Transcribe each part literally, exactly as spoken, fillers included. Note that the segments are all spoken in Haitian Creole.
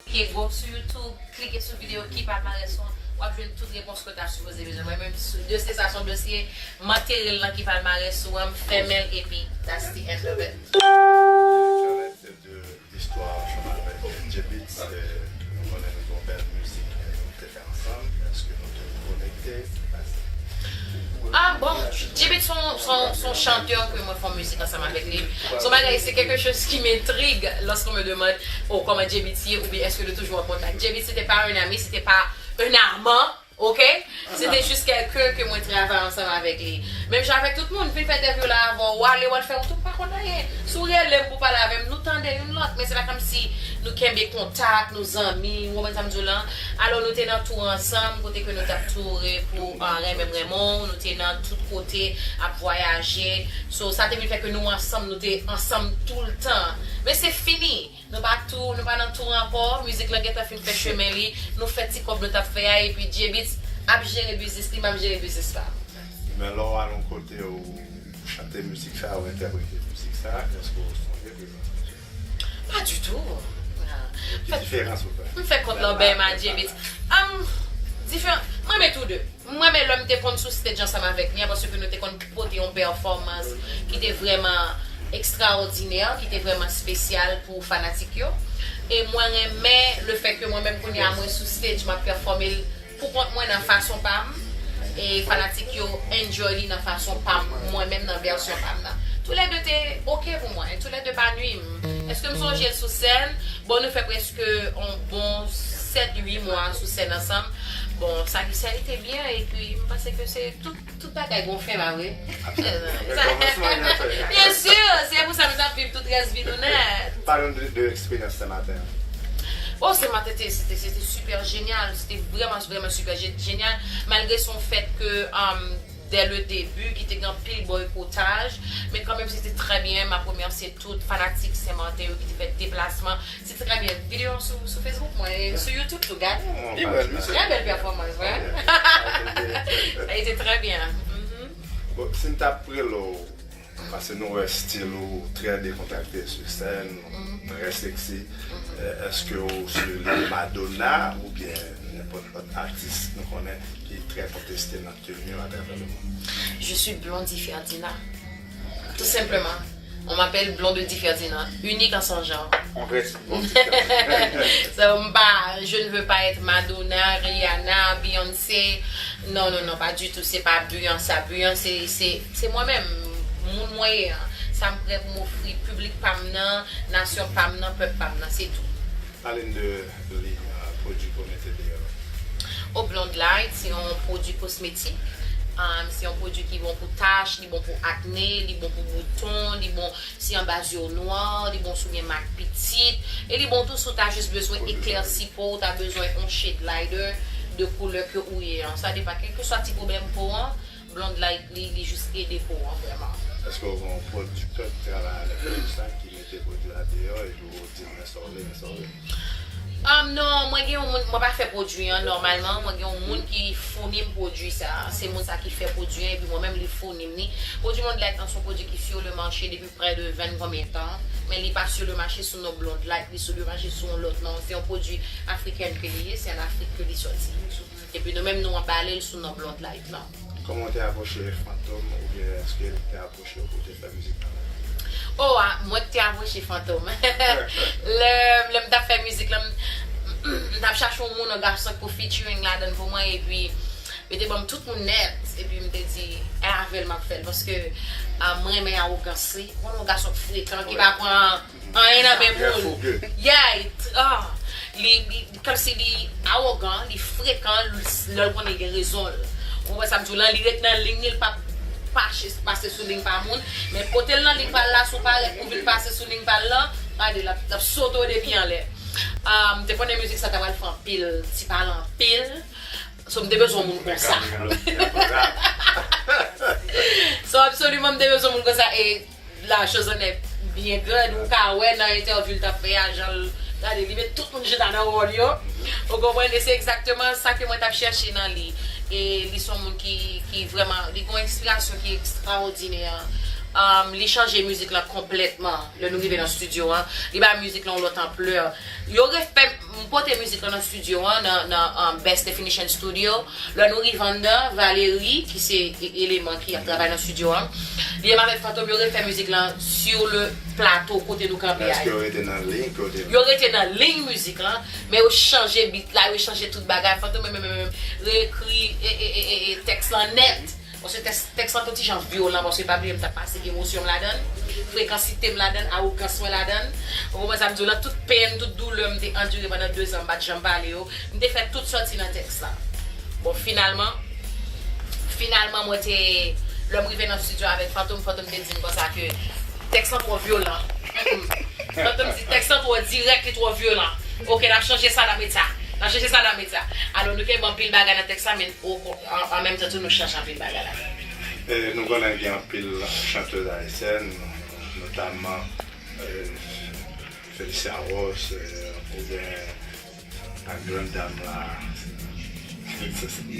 Ke go sou YouTube, klike sou videyo ki palmarès ou an, w ap jwenn tout repons ke w ta sipoze bezwen. Mwen menm, sou dosye sa, se yon dosye, m antere l nan ki palmarès ou an, m fèmen l, epi that's the end of it. Istwa ansanm avèk J-Beatz, eh, nou konnen nou gen yon bèl mizik, eh, nou te fè ansanm. Èske nou te konekte? Ah bon, J-Beatz se yon, se yon, se yon chantè ke mwen fè yon mizik ansanm avèk li. Se yon bagay, c'est quelque chose qui m'intrigue lorsqu'on me demande, oh, comment J-Beatz ye, ou bien est-ce que de toujours en contact. J-Beatz, c'était pas un ami, c'était pas un amant. Ok? Se te jis kèlken ke mwen travay ansanm avèk li. Menm jan avèk tout moun, vin fè entèvyou la avè w, w ale, w al fè yon tout, pa konn anyen. Si w rele m pou w pale avè m, nou tande youn lòt, men se pa kòmsi nou kenbe kontak, nou zanmi, ou konprann sa m di w lan? Alò, nou te nan tou ansanm, kote ke nou t ap toure pou, ah, Renmen m Renmen w, nou te nan tout kote, ap vwayaje. So, sa te vin fè ke nou ansanm, nou te ansanm toultan. Men se fini. Nou pa tou, nou pa nan tou ankò, mizik lan gentan fin fè chemen li, nou fè ti kòb nou t ap fè a, epi J-Beatz ap jere biznis li, m ap jere biznis pa m. Men lè w al yon kote, ou chante mizik sa, ou entèprete mizik sa, èske w sonje prezans misye? Pas du tout. Ah. Ki diferans ou fè? M fè kont lan bèm a J-Beatz. Am, diferan, mwen renmen tou de. Mwen menm lè m te konn sou stage ansanm avèk li an, paske nou te konn pote yon pèfòmans ki te vrèman ekstraòdinè, ki te vrèman espesyal pou fanatik yo. E mwen renmen le fait que mwen menm kounye a mwen sou stage, m ap pèfòme l pou kont mwen nan fason pa m. E fanatik yo enjoy li nan fason pa m, mwen menm nan vèsyon pa m nan. Toulède te oke pou mwen, toulède pa nui m. Èske m sonje l sou sèn? Bon, nou fè prèske yon bon sèt, uit mwa sou sèn ansanm. Bon, sa ki sa, li te byen, epi m panse ke se tout, tout bagay gon fen, pa vre? Byen si, se pou sa nou t ap viv tout rès vi nou nèt. Pale nou de, de eksperyans Senmaten an. Oh, Senmaten, se te, se te, se te super jenyal, se te vrèman, vrèman super je-, jenyal, malgre se yon fèt ke, um, dès le début, ki te gen anpil bòykotaj, men kanmenm se te trè byen. M ap remèsye tout fanatik Senmaten yo ki te fè deplasman. Se trè byen. Videyo an sou, sou Facebook mwen, e sou YouTube tou, gade. Li bèl, mesye. Trè bèl pèfòmans, vre. Li te trè byen. Mhm. Bon, si m t ap rele w, paske nou wè stil ou trè dekontrakte sou sèn, trè seksi, eh, èske ou se le Madonna oubyen nenpòt lòt atis nou konnen ki trè konteste nan Je suis Blondie Ferdinand. Tout simplement. On m'appelle Blondie Ferdinand, unique en son genre. On reste Blondie Ferdinand. So, m pa, je ne veux pas être Madonna, Rihanna, Beyoncé. Non, non, non, pas du tout. Se pa Beyoncé. Beyoncé, se, se mwen menm. Moun mwen ye an. Sa m prè pou m ofri piblik pa m nan, nasyon pa m nan, pèp pa m nan, se tou. Pale n de liy, ah, pwodui ke w mete deyò. O Blonde Light, se yon pwodui kosmetik. Um, se yon pwodui ki bon pou tach, li bon pou akne, li bon pou bouton, li bon si anba zye w nwa, li bon si w gen mak pitit, e li bon tou si w ta jis bezwen eklèsi po, w ta bezwen yon shade lighter de koulè ke ou ye an. Sa depann, kèlkeswa ti pwoblèm po an, Blonde Light, li, li jis ede po an vrèman. Èske w gen yon pwodiktè ki travay avèk ou sa, ki mete pwodui a deyò epi w di l men sa w vle, men sa w vle? Um, non, mwen gen yon moun, mwen pa fè pwodui an nòmalman, mwen gen yon moun ki founi m pwodui sa. Se moun sa ki fè pwodui an, epi mwen menm li founi m li. Pwodui Blonde Light lan se yon pwodui ki sur le marché depi près de vingt konbyen tan, men li pa sur le marché sou non Blonde Light, li sur le marché sou yon lòt non. Se yon pwodui afriken ke li ye, se an Afrik ke li sòti. Epi nou menm nou anbale l sou non Blonde Light lan. Kòman w te apwoche Fantom, oubyen èske l te apwoche w pou w te fè mizik nan men l? Oh, a, mwen k te apwoche Fantom. Lè, lè m t ap fè mizik lan, m, m t ap chache yon moun, yon gason pou featuring ladan l pou mwen, epi yo te ban m tout moun nèt, epi m te di, e avè l m ap fè l, paske, ah, mwen renmen awogans li. Ou konn yon gason frekan ki pa pran anyen nan men moun. Yeah, it, ah, li, li, kòmsi li awogan, li frekan, lè l konnen gen rezon l. Ou konprann sa m di w lan, li ret nan liy li, l p ap pache, pase sou liy pa moun. Men kote l nan liy pa l la, si w parèt pou vin pase sou liy pa l lan, gade, l ap, l ap sote w depi anlè. Ah, m te konnen mizik sa ta pral fè anpil ti pale anpil. So, m te bezwen yon moun konsa. So, absoliman, m te bezwen yon moun konsa. E la chose en est bien grande, ou ka wè nan entèvyou l t ap fè a, jan l, gade, li met tout moun chita nan wòl yo. Ou konprann? E se egzakteman sa ke mwen t ap chèche nan li. E li se yon moun ki, ki vrèman, li gen yon enspirasyon ki ekstraòdinè. Um, li chanje mizik lan konplètman lè nou rive nan estidyo an. Li ba mizik lan yon lòt anplè. Yo refè, m pote mizik lan nan estidyo an, nan, nan um, Best Definition Studio. Lè nou rive anndan, Valerie, ki se e- eleman ki ap travay nan estidyo an, li menm avèk Fantom, yo refè mizik lan sur le plato kote nou kanpe a. Èske yo rete nan liy kote? Yo rete nan liy mizik lan, men yo chanje beat la, yo chanje tout bagay. Fantom menm, menm, menm, menm, reekri e, e, e, e, e, tèks lan nèt. Paske tèks, tèks lan te yon ti jan vyolan, paske pa bliye m t ap pase emosyon m ladan l, frekansite m ladan l, awogans mwen ladan l. Ou konprann sa m di w lan, tout penn, tout doulè m te andire pandan de zan, m pa t janm pale yo, m te fè tout sòti nan tèks la. Bon, finalman, finalman, mwen te, lè m rive nan estidyo avèk Fantom, Fantom te di m konsa ke tèks lan twò vyolan. Fantom di, tèks lan twò dirèk, li twò vyolan. Ok, n ap chanje sa, n ap met sa. N ap chanje sa, n ap met sa. Alò, nou kenbe anpil bagay nan tèks la, men o- an, an menm tan tou, nou chanje anpil bagay ladan l. E, nou konnen gen anpil chantèz ayisyèn, notaman e, Felicia Ross, e, oubyen ak grann dam la.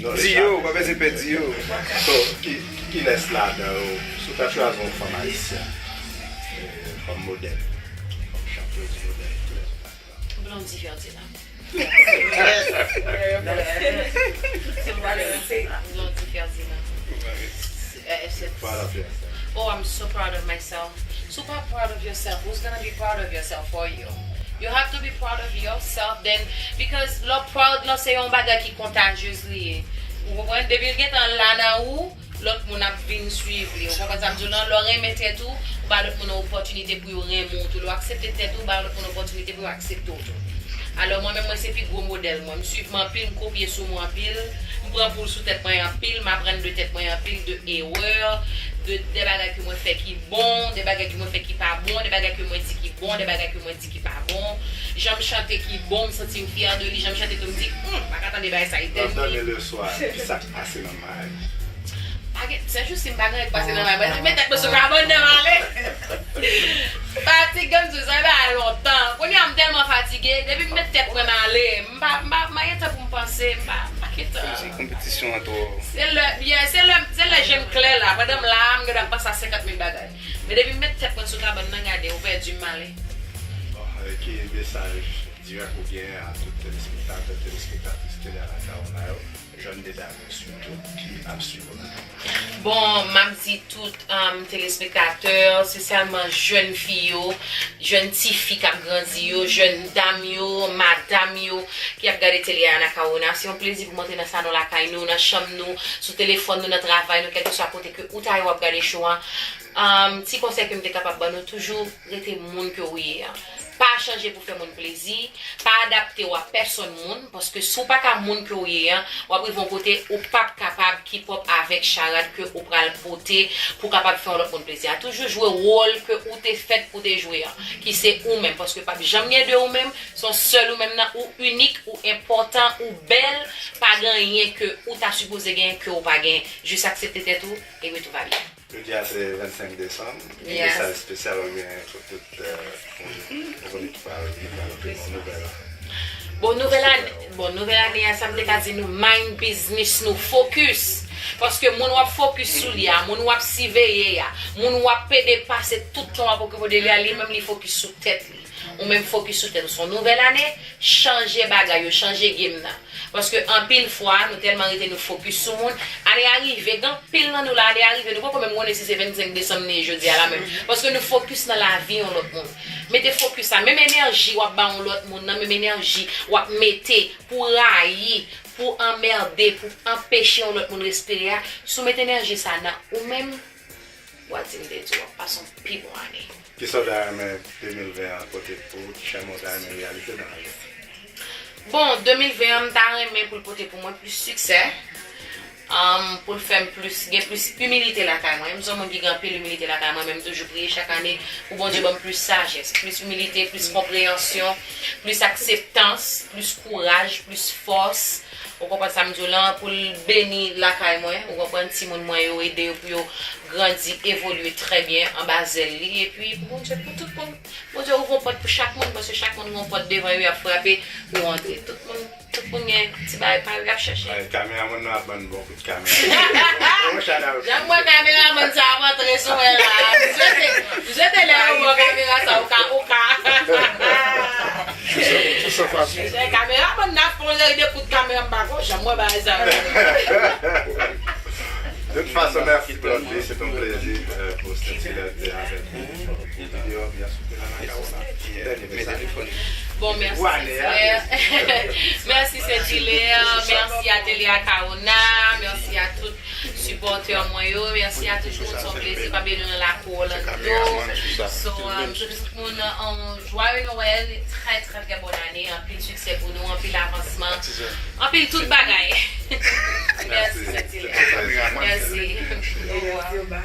Non, Dio, pa bezwen pè Dio. So, ki, kilès ladan yo, si w ta chwazi yon fanm ayisyèn e, kòm modèl, kòm chantèz modèl, kilès ou ta chwazi? Blondie Ferdinand. Blondie Ferdinand. Proud of yourself. Oh, I'm so proud of myself. So pa proud of yourself. Who's gonna be proud of yourself for you? You have to be proud of yourself then, because lè w proud lan se yon bagay ki contagious li ye. Ou konprann? Depi l gentan la nan ou, lòt moun ap vin swiv li. Ou konprann sa m di w lan? Lè w renmen tèt ou, ou ba lòt moun opòtinite pou yo renmen w tou. Lè w aksepte tèt ou, ou ba lòt moun opòtinite pou yo aksepte w tou. Alò, mwen menm, mwen se pi gwo modèl mwen. M swiv mwen anpil, m kopye sou mwen anpil, m pran poul sou tèt mwen anpil, m aprann de tèt mwen anpil, de erè, de, de bagay ke mwen fè ki bon, de bagay ke mwen fè ki pa bon, de bagay ke mwen di ki bon, de bagay ke mwen di ki pa bon. Jan m chante ki bon, m santi m fyè de li, jan m chante tou, m di, hmm, m pa ka tande bagay sa, e tèl. Lè w dòmi le swa, kisa k pase nan may? Pa gen, se jis si m pa gen anyen k pase nan may mwen, se met tèt mwen sou kabann nan m ale. Fatig, m di sa fè lontan. Kounye a m tèlman fatige, depi m met tèt mwen m ale, m pa, m pa, m pa gen tan pou m panse, m pa, m pa gen tan. Se konpetisyon an twò. Se lè, yeah, se lè, se lè je m klè la, pandan m la, m gen dwa panse a senkant mil bagay. Men depi m met tèt mwen sou kabann nan, gade, ou pèdi m ale. Bon, e ki mesaj dirèk ou gen a tout telespektatè, telespektris Tele Anacaona yo? Jèn de dam yo sitou ki ap swiv ou la. Bon, m ap di tout um, telespektatè, espesyalman jèn fi yo, jèn tifi k ap grandi yo, jèn dam yo, madanm yo ki ap gade Tele Anacaona. Se yon plezi pou m antre nan salon lakay nou, nan chanm nou, sou telefòn nou, nan travay nou, kèlkeswa kote ke ou ta ye w ap gade show a. Um, ti konsèy ke m te kapab ban nou, toujou rete moun ke w ye a. Pa chanje pou fè moun plezi, pa adapte w a pèsòn moun, paske si w pa ka moun ke w ye a, w ap rive yon kote ou p ap kapab keep up avèk charad ke ou pral pote pou kapab fè yon lòt moun plezi a. Toujou jwe wòl ke ou te fèt pou te jwe a, ki se ou menm, paske p ap janm gen de ou menm, se yon sèl ou menm nan, ou inik, ou enpòtan, ou bèl, pa gen anyen ke ou ta sipoze genyen ke ou pa genyen. Jis aksepte tèt ou, epi tout va byen. Jodi a se vennsenk desanm. Ki mesaj espesyal ou gen pou tout, eh, moun ki pral, ki pral antre nan nouvèl ane? Bon, nouvèl ane, bon, nouvèl ane a, sa m te ka di nou, mind business nou, focus. Paske moun w ap focus sou li a, moun w ap siveye a, moun w ap pede pase tout tan w ap okipe de li a, li menm li focus sou tèt li. Ou menm focus sou tèt ou. Se yon nouvèl ane, chanje bagay yo, chanje game nan. Paske anpil fwa, nou tèlman rete nou focus sou moun, ane a rive, gen anpil nan nou la, ane a rive, nou poko menm konnen si se vennsenk desanm li ye jodi a la menm. Paske nou focus nan lavi yon lòt moun. Mete focus sa, menm enèji w ap ba yon lòt moun nan, menm enèji w ap mete pou rayi, pou anmède, pou anpeche yon lòt moun respire a, si w mete enèji sa nan ou menm, w a di m te di w ap pase yon pi bon ane. Kisa w ta renmen de mil ven an pote pou ou? Ki chemen w ta renmen reyalize nan lavi w? Bon, de mil ven an, m ta renmen pou l pote pou mwen plis siksè, um, pou l fè m plis, gen plis imilite lakay mwen. M se yon moun ki gen anpil imilite lakay mwen, men m toujou priye chak ane pou Bondye ban m plis sajès, plis imilite, plis konpreyansyon, plis akseptans, plis kouraj, plis fòs. Ou konprann sa m di w lan, pou l beni lakay mwen, ou konprann, timoun mwen yo, ede yo pou yo grandi, evolye trè byen anba zèl li, epi pou Bondye, pou tout moun, Bondye ouvri yon pòt pou chak moun, paske chak moun gen yon pòt devan yo, y ap frape pou yo antre. Tout moun, Tout moun gen ti bagay pa yo y ap chèche. Ay, kameramann nan ap ban n bon kout kamera. Bon, shout out. Jan m wè kameramann sa ap antre sou mwen la. M swete, m swete lè yo ban kamera sa, ou ka, ou ka. Kameramann nan ap fè yon seri de kout kamera, m pa konn jan m wè bagay sa. De toute façon, merci Blondedy, c'est un plaisir euh, pour cette fidélité avec vous. Bon, mèsi Sentile. Mèsi Sentile. Mèsi Atelier Akaona. Mèsi a tout sipòtè mwen yo. Mèsi a tout moun. Se yon plezi. Pa bliye nou nan lakou Orlando. So, um, tout moun, um, joyeux Noël. Très, très, très bonne année. Anpil siksè pou nou. Anpil avansman. Anpil tout bagay. Mèsi Sentile. Mèsi. Au revoir.